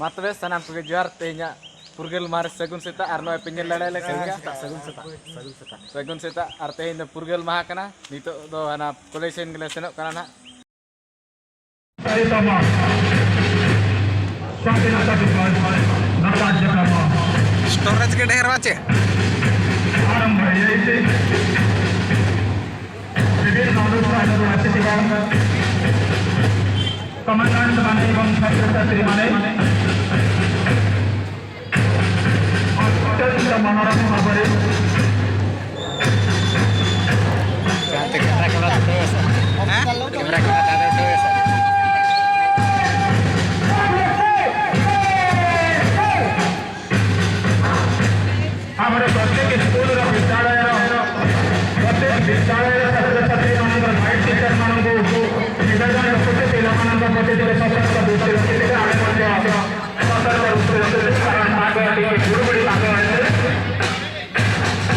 मा तबे सानाम को जोहार तेहेᱧ पुरगेल माह सगुन सेता और नॉय पे ñel लड़ाई ले सगुन सेता सगुन सेता सगुन सेता और तेहेñ दो पुरगेल माह कना नितो दो हना कॉलेज सेन गेले सेनोक कना ना स्टोरेज के ढेर वाचे कमांडांट माने एवं छात्रछात्री माने अत्यंत मनोरम भाବରେ कैमरा कैमरा कैमरा कैमरा। ଆମର ପ୍ରତ୍ୟେକ ସ୍କୁଲର ବିଦ୍ୟାଳୟର ପ୍ରତ୍ୟେକ ବିଦ୍ୟାଳୟର ଛାତ୍ରଛାତ୍ରୀମାନଙ୍କର ଗାଇଡ୍ ଟିଚରମାନଙ୍କୁ ନିବେଦନ ରଖୁଛୁ, ପିଲାମାନଙ୍କ ପ୍ରତି ଟିକେ ସତର୍କ ଦୃଷ୍ଟି ରଖିଥିବେ। ଆମେ ମଧ୍ୟ ସତର୍କ ଦୃଷ୍ଟି ରଖିଛୁ, କାରଣ ପାଗ ଟିକେ ଗୁଳୁଗୁଳି ପାଗ ଅଛି।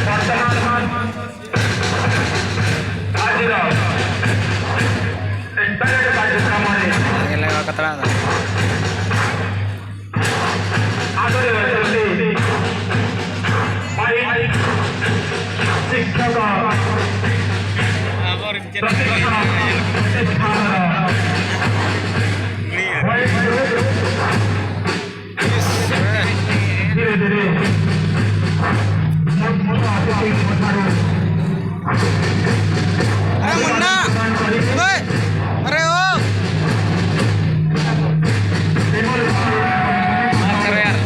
ବର୍ତ୍ତମାନ ଆଜିର ପେରେଡ୍ କାର୍ଯ୍ୟକ୍ରମରେ कतरा ଆଗରେ ଅଛନ୍ତି ଭାଇ ଶିକ୍ଷକ ପ୍ରଶିକ୍ଷଣ ପ୍ରତିଷ୍ଠାନର ଭଏସ୍ ଗ୍ରୁପ୍। ଧୀରେ ଧୀରେ ମୁଖ୍ୟ ଅତିଥିଙ୍କ ଠାରୁ अरे मुन्ना, ओए, अरे ओ करो यार।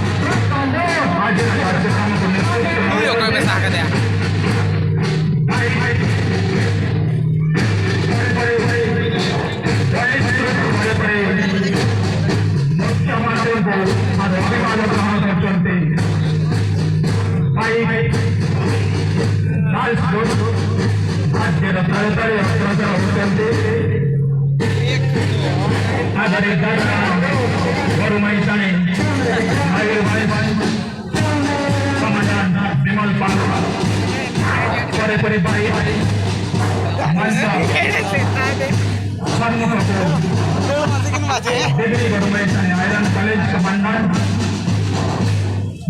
ଆଜିର କାର୍ଯ୍ୟକ୍ରମକୁ ନେତୃତ୍ୱ यो कोई पैसा का दिया। ପରେ ପରେ ଭଏସ୍ ଗ୍ରୁପ୍ ପରେ ପରେ ମୁଖ୍ୟମନ୍ତ୍ରୀଙ୍କୁ ଅଭିବାଦନ ଗ୍ରହଣ କରୁଛନ୍ତି ଭାଇ ଗାର୍ଲସ ଗ୍ରୁପ୍। ରାଜ୍ୟର ତଳେ ତଳେ ଅଗ୍ରସର ହେଉଛନ୍ତି। ଆଦରେ ବରୁମାଇସାଣୀ ମୟୂରଭଞ୍ଜ କମାଣ୍ଡାଣ୍ଟ ବିମଲ ପାଲ, ପରେ ପରେ ଭାଇ ମଞ୍ଚ ସମ୍ମୁଖକୁ ଦେବୀ ବରୁମାଇସାଣୀ ଆଇରନ୍ କଲେଜ କମାଣ୍ଡାଣ୍ଟ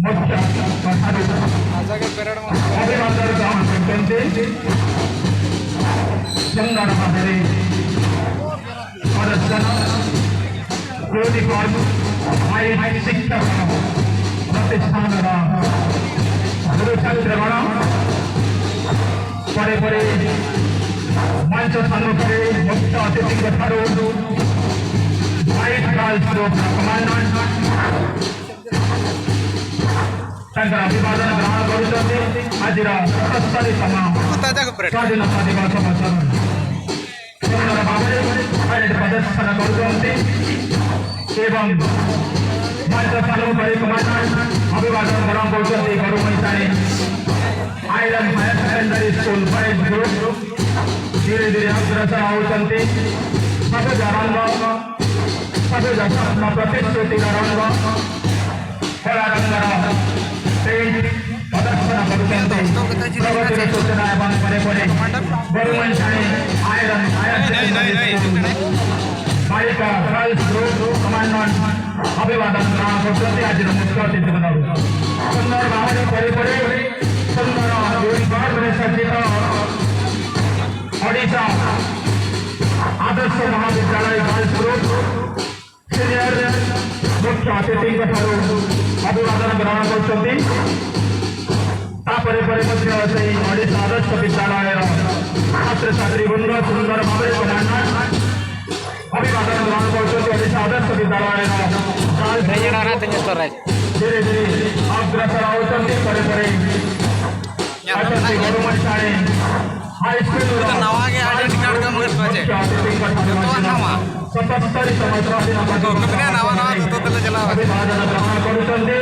ମୁଖ୍ୟ ଠାରୁ ଅଭିବାଦନ ଗ୍ରହଣ କରୁଛନ୍ତି। ସୁନ୍ଦର ଭାବରେ ପ୍ରଦର୍ଶନ ୟୁନିଫର୍ମ ଭାଇ ଶିକ୍ଷକ ପ୍ରତିଷ୍ଠାନର ଗୁରୁଛାତ୍ରଗଣ। ପରେ ପରେ ମଞ୍ଚ ସମ୍ମୁଖରେ ମୁଖ୍ୟ ଅତିଥିଙ୍କ ଠାରୁ ହ୍ୱାଇଟ୍ ଗାର୍ଲସ କମାଣ୍ଡାଣ୍ଟ ତାଙ୍କର ଅଭିବାଦନ ଗ୍ରହଣ କରୁଛନ୍ତି ଆଜିର 77ତମ ସ୍ୱାଧୀନତା ଦିବସ ଅବସରରେ। ସୁନ୍ଦର ଭାବରେ ପ୍ୟାରେଡ୍ ପ୍ରଦର୍ଶନ କରୁଛନ୍ତି ଏବଂ ମଞ୍ଚ ସମ୍ମୁଖରେ କମାଣ୍ଡାଣ୍ଟ ଅଭିବାଦନ ଗ୍ରହଣ କରୁଛନ୍ତି ବରୁମୈସାଣୀ iron higher secondary school boys group. ଧୀରେ ଧୀରେ ଅଗ୍ରସର ହେଉଛନ୍ତି। ସବୁଜ ରଙ୍ଗ, ସବୁଜ ସ୍ୱପ୍ନ ପ୍ରତିଶ୍ରୁତିର ରଙ୍ଗ, କଳା ରଙ୍ଗର ପେଣ୍ଟ ପ୍ରଦର୍ଶନ କରୁଛନ୍ତି ପ୍ରଗତିର ସୂଚନା ଏବଂ ପରେ ପରେ ବରୁମୈସାଣୀ ଆଇରନ୍ ହାୟର ସେକେଣ୍ଡାରୀ ସ୍କୁଲ ବାଳିକା ଗାର୍ଲସ ଗ୍ରୁପ୍ କମାଣ୍ଡାଣ୍ଟ ଅଭିବାଦନ ଗ୍ରହଣ କରୁଛନ୍ତି ଆଜିର ମୁଖ୍ୟ ଅତିଥିଙ୍କଠାରୁ। ସୁନ୍ଦର ଭାବରେ ପରେ ପରେ ସୁନ୍ଦର ୟୁନିଫର୍ମରେ ସଜ୍ଜିତ ଓଡ଼ିଶା ଆଦର୍ଶ ମହାବିଦ୍ୟାଳୟ ଗାର୍ଲସ ଗ୍ରୁପ୍ ସିନିୟର ମୁଖ୍ୟ ଅତିଥିଙ୍କ ଠାରୁ ଅଭିବାଦନ ଗ୍ରହଣ କରୁଛନ୍ତି। ତାପରେ ପରେ ମଧ୍ୟ ସେଇ ଓଡ଼ିଶା ଆଦର୍ଶ ବିଦ୍ୟାଳୟର ଛାତ୍ରଛାତ୍ରୀ ବୃନ୍ଦ ସୁନ୍ଦର ଭାବରେ କମାଣ୍ଡାଣ୍ଟ ଅଭିବାଦନ ଗ୍ରହଣ କରୁଛନ୍ତି। ଓଡ଼ିଶା ଆଦର୍ଶ ବିଦ୍ୟାଳୟର ସ୍ଟୋରେଜ। ଧୀରେ ଧୀରେ ଅଗ୍ରସର ହେଉଛନ୍ତି। ପରେ ପରେ ଅଛନ୍ତି ବରୁମୈସାଣୀ ହାଇସ୍କୁଲର नवा गे आइडेंटी कार्ड का मगर पाचे। ମୁଖ୍ୟ ଅତିଥିଙ୍କ ଠାରୁ जतो नवा। 77ତମ ସ୍ୱାଧୀନତା कितने नवा नवा जतो तले चला। ଅଭିବାଦନ ଗ୍ରହଣ କରୁଛନ୍ତି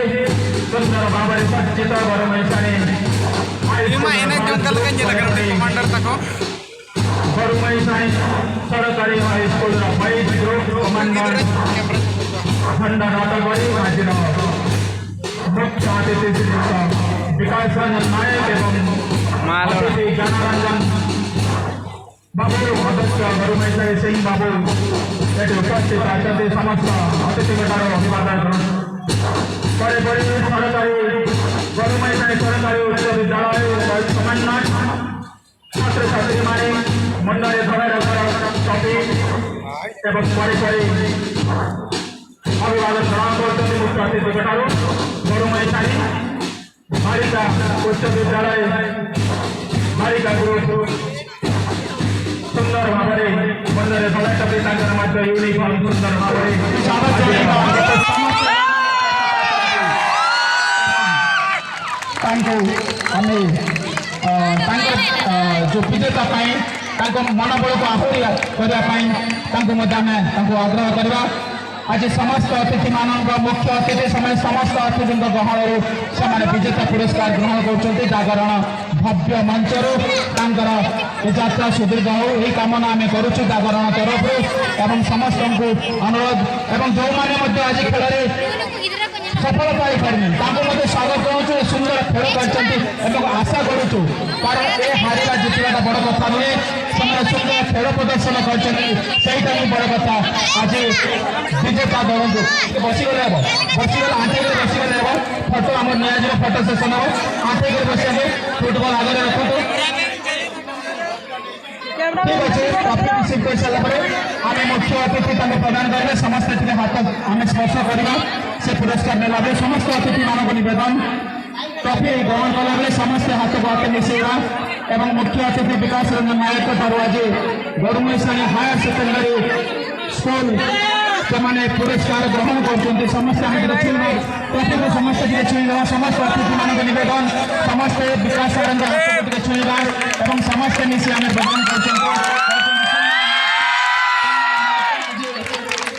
ସୁନ୍ଦର ଭାବରେ ସଜ୍ଜିତ ବରୁମୈସାଣୀ इमा एने जंगल का ñel कर कमांडर तको। ବରୁମୈସାଣୀ ସରକାରୀ ହାଇସ୍କୁଲର ବଏଜ୍ ଗ୍ରୁପ୍ କମାଣ୍ଡର ଖଣ୍ଡ ନାଟ କରି ଆଜିର ମୁଖ୍ୟ ଅତିଥି ଶ୍ରୀଯୁକ୍ତ ବିକାଶ ରଞ୍ଜନ ନାୟକ ଏବଂ ଅତିଥି ଜ୍ଞାନରଞ୍ଜନ ବାବୁ, ଅଧ୍ୟକ୍ଷ ବରୁମୈସାଣୀ ସିଂ ବାବୁ ଏଠି ଉପସ୍ଥିତ ଅଛନ୍ତି। ସମସ୍ତ ଅତିଥିଙ୍କ ଠାରୁ ଅଭିବାଦନ ଗ୍ରହଣ ଏବଂ ପରେ ପରେ ଅଭିବାଦନ ଗ୍ରହଣ କରୁଛନ୍ତି ମୁଖ୍ୟ ଅତିଥିଙ୍କଠାରୁ। ବରୁମଣି ସାହି ବାଳିକା ଉଚ୍ଚ ବିଦ୍ୟାଳୟ ବାଳିକା ଗ୍ରୁପ ସୁନ୍ଦର ଭାବରେ ମୁଣ୍ଡରେ ଧଳା ଟୋପି, ତାଙ୍କର ମଧ୍ୟ ୟୁନିଫର୍ମ ସୁନ୍ଦର ଭାବରେ ସ୍ୱାଗତ ଜଣାଇବା ସମସ୍ତେ। ତାଙ୍କୁ ଆମେ ତାଙ୍କ ଯେଉଁ ବିଜେତା ପାଇଁ, ତାଙ୍କ ମନୋବଳକୁ ଆହୁରି କରିବା ପାଇଁ ତାଙ୍କୁ ମଧ୍ୟ ଆମେ ତାଙ୍କୁ ଆଗ୍ରହ କରିବା। ଆଜି ସମସ୍ତ ଅତିଥିମାନଙ୍କ, ମୁଖ୍ୟ ଅତିଥି ସମେତ ସମସ୍ତ ଅତିଥିଙ୍କ ଗହଣରୁ ସେମାନେ ବିଜେତା ପୁରସ୍କାର ଗ୍ରହଣ କରୁଛନ୍ତି ଜାଗରଣ ଭବ୍ୟ ମଞ୍ଚରୁ। ତାଙ୍କର ଏ ଯାତ୍ରା ସୁଦୀର୍ଘ ହେଉ, ଏହି କାମନା ଆମେ କରୁଛୁ ଜାଗରଣ ତରଫରୁ। ଏବଂ ସମସ୍ତଙ୍କୁ ଅନୁରୋଧ ଏବଂ ଯେଉଁମାନେ ମଧ୍ୟ ଆଜି ଖେଳରେ ସଫଳ ପାଇପାରିନି, ତାଙ୍କୁ ମଧ୍ୟ ସ୍ୱାଗତ ଜଣାଉଛୁ। ଏ ସୁନ୍ଦର ଖେଳ କରିଛନ୍ତି ଏବଂ ଆଶା କରୁଛୁ, କାରଣ ଏ ହାରିବା ଜିତିବାଟା ବଡ଼ କଥା ନୁହେଁ, ସେମାନେ ସୁନ୍ଦର ଖେଳ ପ୍ରଦର୍ଶନ କରିଛନ୍ତି, ସେଇଟା ହିଁ ବଡ଼ କଥା। ଆଜି ବିଜେତା ଦଳଙ୍କୁ ଟିକେ ବସିଗଲେ ହେବ, ବସିଗଲେ, ଆଣ୍ଠେଇ କରି ବସିଗଲେ ହେବ। ଫଟୋ ଆମର ନିଆଯିବ, ଫଟୋ ସେସନ ହେବ। ଆଣ୍ଠେଇ କରି ବସିବାକୁ, ଫୁଟବଲ ଆଗରେ ରଖନ୍ତୁ। ଠିକ ଅଛି, ଟ୍ରଫି ରିସିଭ୍ କରିସାରିଲା ପରେ ଆମେ ମୁଖ୍ୟ ଅତିଥି ତାଙ୍କୁ ପ୍ରଦାନ କରିବେ। ସମସ୍ତେ ଟିକେ ହାତ ଆମେ ସ୍ପର୍ଶ କରିବା ସେ ପୁରସ୍କାର ନେଲା ବେଳେ। ସମସ୍ତ ଅତିଥିମାନଙ୍କୁ ନିବେଦନ, ଟ୍ରଫି ଗ୍ରହଣ କଲାବେଳେ ସମସ୍ତେ ହାତକୁ ହାତ ମିଶାଇବା। ଏବଂ ମୁଖ୍ୟ ଅତିଥି ବିକାଶ ରଞ୍ଜନ ନାୟକ ଠାରୁ ଆଜି ଗରୁମଣିସାଣୀ ହାୟର ସେକେଣ୍ଡାରୀ ସ୍କୁଲ ସେମାନେ ପୁରସ୍କାର ଗ୍ରହଣ କରୁଛନ୍ତି। ସମସ୍ତେ ଆମେ ଟିକେ ଛୁଇଁବା ଟ୍ରଫିକୁ, ସମସ୍ତେ ଟିକେ ଛୁଇଁଦେବା। ସମସ୍ତ ଅତିଥିମାନଙ୍କୁ ନିବେଦନ, ସମସ୍ତେ ବିକାଶ ସାରଙ୍କ ହାତକୁ ଟିକେ ଛୁଇଁବା ଏବଂ ସମସ୍ତେ ମିଶି ଆମେ ପ୍ରଦାନ କରୁଛନ୍ତି।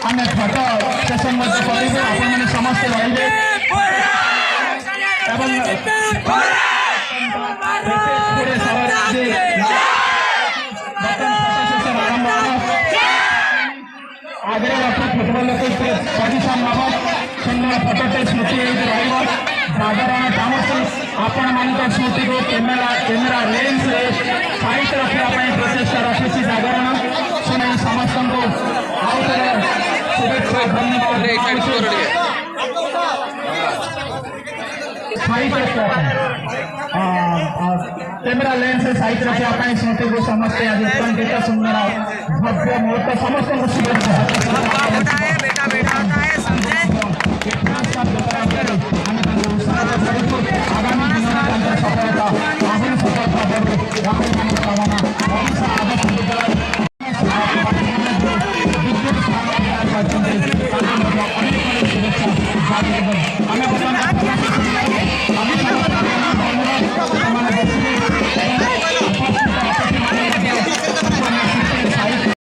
ଆମେ ଫଟୋ ସେସନ ମଧ୍ୟ କରିବୁ, ଆପଣମାନେ ସମସ୍ତେ ରହିବେ ଏବଂ ସହରରେ ବର୍ତ୍ତମାନ ଫଟୋ ସେସନ ଆରମ୍ଭ ହେବ। ଆଗରେ ରଖି ଫୁଟବଲ ରଖି ପଜିସନ ହେବ, ସୁନ୍ଦର ଫଟୋଟେ ସ୍ମୃତି ହେଇକି ରହିବ। ଜାଗରଣ ଚାହୁଁଛି ଆପଣମାନଙ୍କ ସ୍ମୃତିକୁ କ୍ୟାମେରା ଲେନ୍ସରେ ସାଇତ ରଖିବା ପାଇଁ ପ୍ରଚେଷ୍ଟା ରଖିଛି ଜାଗରଣ। ସେମାନେ ସମସ୍ତଙ୍କୁ ଆଉ ଥରେ ଶୁଭେଚ୍ଛା, ଧନ୍ୟବାଦ ଏଇ ସାଇଡ୍ ଜଣାଉଛି। କର ଟିକେ। ସାଇତ ରଖିବା ପାଇଁ, କ୍ୟାମେରା ଲେନ୍ସରେ ସାଇତ ରଖିବା ପାଇଁ ସ୍ମୃତିକୁ ସମସ୍ତେ ଆଜି ଉତ୍କଣ୍ଠିତ। ସୁନ୍ଦର ଭବ୍ୟ ମୁହୂର୍ତ୍ତ, ସମସ୍ତଙ୍କୁ ଶୁଭେଚ୍ଛା। होता है बेटा, बेटा होता है, समझे? ଆମେ ତାଙ୍କୁ ଉତ୍ସାହିତ କରୁଛୁ। ଆଗାମୀ ଦିନରେ ତାଙ୍କର ସଫଳତା ଆହୁରି ସଫଳତା ବଢ଼ୁ, ଏହା ହିଁ ଆମର କାମନା। ଓଡ଼ିଶା ଆଦର୍ଶ ବିଦ୍ୟାଳୟ ବିଦ୍ୟୁତ ଅଧିକାର କରିଛନ୍ତି, ତାଙ୍କୁ ମଧ୍ୟ ଅନେକ ଅନେକ ଶୁଭେଚ୍ଛା। ଆମେ ବର୍ତ୍ତମାନ ଆମେ ସେମାନେ ବସିବେ ଏବଂ ଉପସ୍ଥିତ ଅତିଥିମାନେ ମଧ୍ୟ ସାହିତ୍ୟ